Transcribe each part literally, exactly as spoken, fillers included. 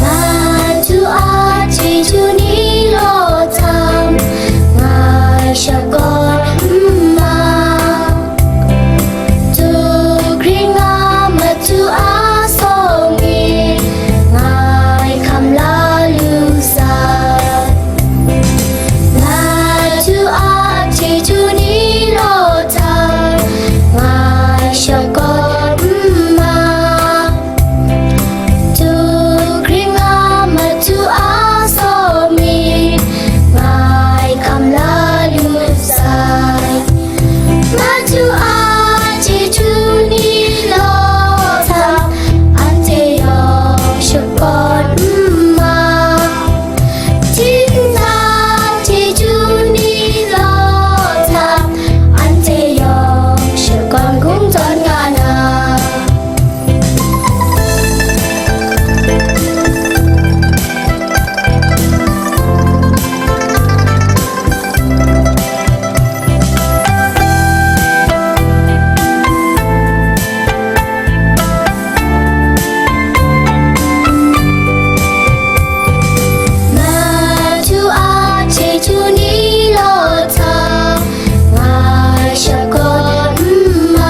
Madu a chyeju ni law tam, ngai shakawn n ma. Duk ring a madu a sawng e, ngai hkam la lu sai. Madu a chyeju ni law tam, ngai shakawn n ma. Duk ring a madu a sawng e, ngai hkam la lu sai. Madu a chyeju ni law tam, anhte yawng shakawn n ma. Htingtang chyeju ni law tam, anhte yawng shakawn kungdawn nga na. Madu a chyeju ni law tam, ngai shakawn n ma.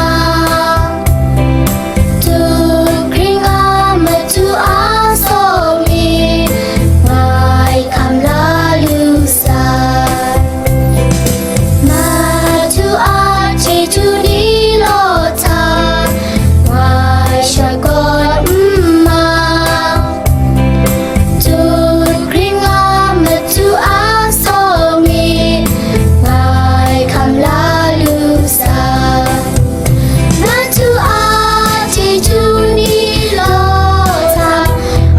Duk ring a madu a sawng e, ngai hkam la lu sai. Madu a chyeju ni law tam, ngai shakawn n ma. Duk ring a madu a sawng e, ngai hkam la lu sai. Madu a chyeju ni law tam,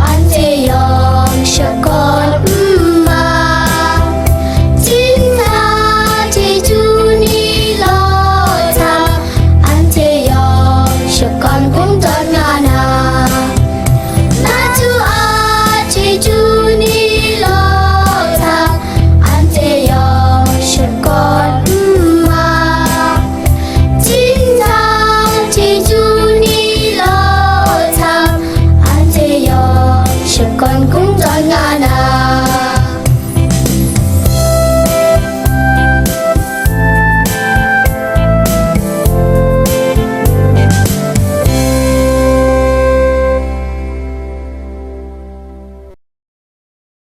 anhte yawng shakawn n ma. Htingtang chyeju ni law tam, anhte yawng shakawn kungdawn nga na. Madu a chyeju ni law tam, anhte yawng shakawn n ma. Htingtang chyeju ni law tam, anhte yawng shakawn kungdawn nga na.